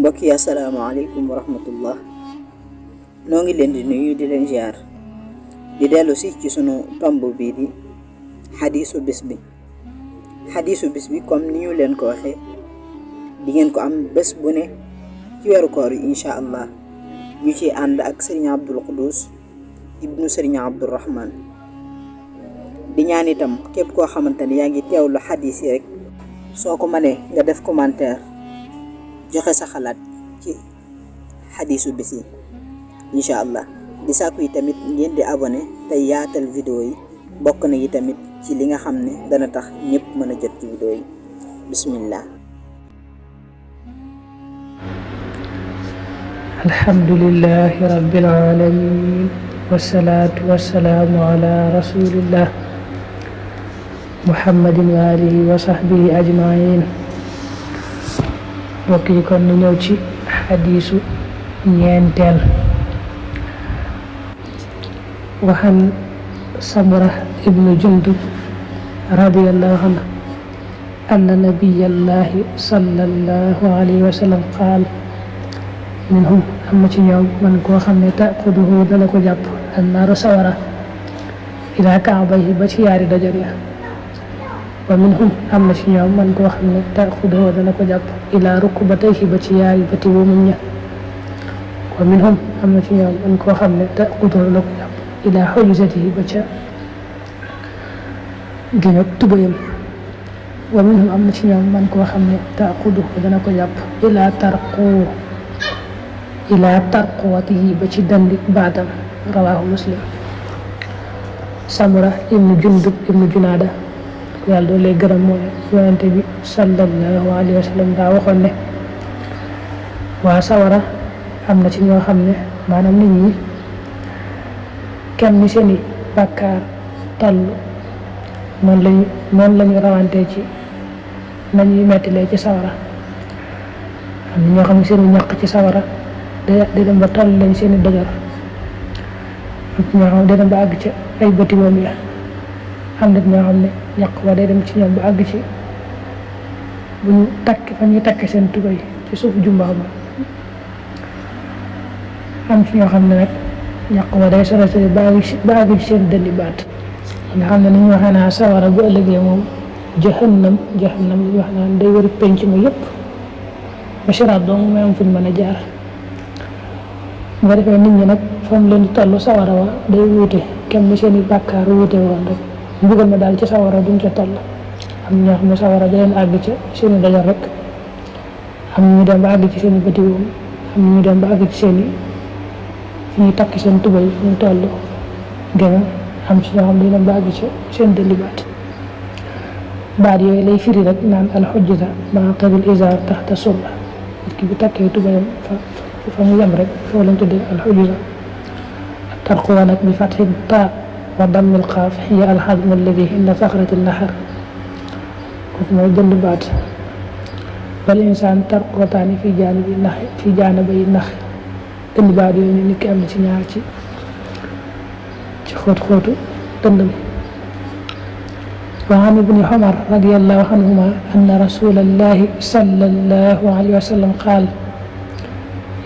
mbokk yi asalaamaaleykum wa rahmatullah noo ngi leen di nuyu di leen ziar di dellu si ci sunu tomb bii di xadiisu bis bi comme ni ñu leen ko waxee di ngeen ko am bés bu ne ci weeru koor yi incha allah ñu ci ànd ak sëriñ Abdul Quddus ibnu sëriñ Abdurrahman di ñaan itam képp koo xamante ne yaa ngi teewlu xadiis yi rek soo ko mënee nga def commentaire joxe sa xalaat ci xadiisu bis yi incha allah di sàkku yi tamit ngeen di abonné te yaatal vidéo yi bokk na yi tamit ci li nga xam ne dana tax ñëpp mën a jot ci vidéo yi bismillah. alhamdulillahi rabbil alamin wasalaatu wasalaamu ala rasulillah muhammadin wa alihi wa sahbihi ajmain. mbokk yi kon ñu ñëw ci xadiisu ñeenteel. waxan samura ibnu jundub radiyallahu anhu anna nabiyallahi sallallahu alayhi wa sallam qaal minhum am na ci ñoom man koo xam ne taquduhu dana ko jàpp annaaru sawara ilaa kaabayhi ba ci yaari dojor ya wa minhum am na ci ñoom man koo xam ne taquduhu dana ko jàpp ilaa rukbatayhi ba ci yaari bati wumum ña wa minhum am na ci ñoom man koo xam ne taquduhu dana ko jàpp ilaa xujzatihi ba ca géñog tubayam wa minhum am na ci ñoom man koo xam ne taquduhu dana ko jàpp ilaa tarquwatihi ba ci dandi baatam rawaahu muslim. samura ibnu jundub ibnu junaada yàlla doo lay gërëm moo ne yonente bi sallallahu alayhi wa sallam daa waxoon ne waa sawara am na ci ñoo xam ne maanaam nit ñi kenn ni seeni bàkkaar toll noonu lañu rawantee ci nañuy mettilee ci sawara. am na ñoo xam ne seeni ñaq ci sawara day dem ba toll lañ seeni dëgër. am ñoo xam ne day dem ba àgg ci ay bëti woom ya. am na ñoo xam ne ñaq wa day dem ci ñoom ba àgg ci bu ñu takk fa ñuy takk seen tubay ci suuf jumbax ba. am ci ñoo xam ne nag ñaq wa day sore ba àgg ci seen dënni baat. nga xam ne ni ñu waxee naa sawara bu ëllëgee moom jahannam li ñu wax naan day wëri penc ma yëpp ba siraat dong may am fuñ mën a jaar. bu ko defee nit ñi nag fam leen di toll sawara wa day wuute kenn ni seen i bàkkaar wuute woon rek mbugal ma daal ci sawara duñ ca toll. am ñoo xam ne sawara da leen àgg ca seen i dajal rek am ñu dem ba àgg ci seen i bëti woom am ñu dem ba àgg ci seen i fi ñuy takk seen tubay fi ñu toll gën am ci ñoo xam ne dem ba àgg ci seen dëndi baat yooyu lay firi rek naan alxujjata maa qabil isaar taxta surra nit ki bu takkee tubayam fa mu yem rek foo lañ tuddee alxujjata. tarquwa nag bi fatxi taa wa dammil qaaf hiya alxadmu alladi inda saxrati naxar kooku mooy dënd baat. wal insaan tarquwataani fi jaanibi naxi dënd baat yooyu nit ki am na ci ñaar ci xóotu dëndam. wa an ibni Umar radiyallahu anhuma anna rasulallahi sallallahu alayhi wa sallam qaal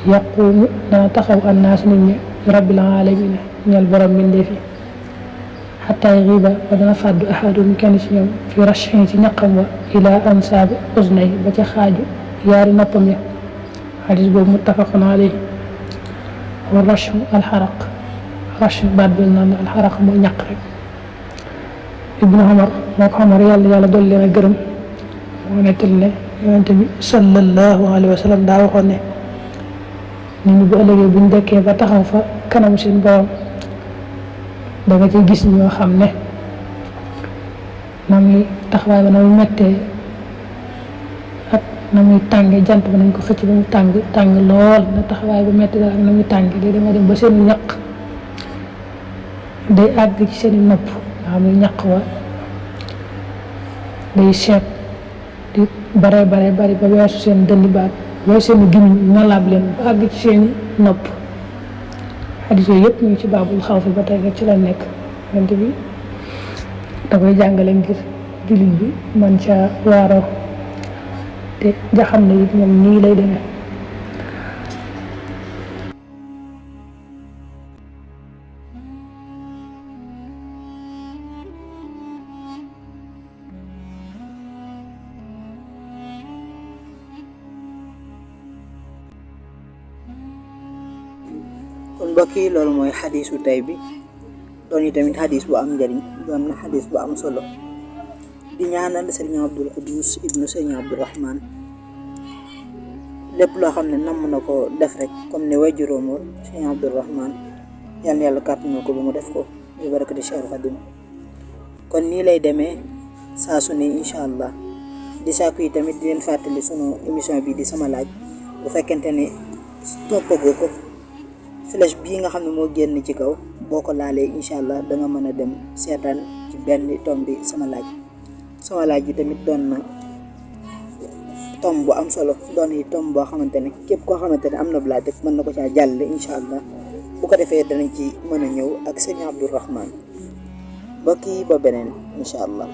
yaquumu dana taxaw annaas nit ñi rabbil alamina ñeel borom mbindeef yi xataa yaxiiba ba dana fàddu ahadum kenn ci ñoom fi rashin ci ñaqam wa ila ansaabi usnay ba ca xaaju yaari noppam ya. xadis boobu muttafaqun alayhi. wa rashu alxaraq rash baat bi naan alxaraq mooy ñaq rek. ibnu Umar moo ko Umar yàlla dolli leen a gërëm moo nettali ne yonente bi sallallahu alayhi wa sallam daa waxoon ne nit ñi bu ëllëgee buñ dekkee ba taxaw fa kanam seen borom da nga ci gis ñoo xam ne na muy taxawaay ba na muy mettee ak na muy tàngee jant ba nañ ko xëcc ba mu tàng lool na taxawaay ba metti daal ak na muy tàngee day dama dem ba seen ñaq day àgg ci seen i nopp nga xam ne ñaq wa day seet di bare bari ba weesu seen dënni baat weesu seen gimiñ nalaab leen ba àgg ci seen i nopp. xadis yooyu yëpp ñu ngi ci baabul xaw fi ba tey rek ci la nekk. yonent bi da koy jàngale ngir jullit bi man ca waaroo te nga xam ne it moom nii lay demee mbokk yi loolu mooy xadiisu tey bi doon yi tamit xadiis bu am njëriñ doon na xadiis bu am solo di ñaanal sëriñ Abdul Quddus ibnu sëriñ Abdurahman lépp loo xam ne namm na ko def rek comme ne wajuróom woon sëriñ Abdurahman yal na yàlla kàttanal ko ba mu def ko bi barakati Cheikh Khadim kon nii lay demee saa su ne incha allah di sàkku yi tamit di leen fàttali sunu émission bi di sama laaj bu fekkente ne toppagoo ko flèche bii nga xam ne moo génn ci kaw boo ko laalee incha allah da nga mën a dem seetaan ci benn tomb bi sama laaj bi tamit doon na tomb bu am solo doon yi tomb boo xamante ne képp koo xamante ne am na bu laaj rek mën na ko caa jàll incha allah bu ko defee danañ ci mën a ñëw ak sëñ Abdurahman mbokk yi ba beneen incha allah.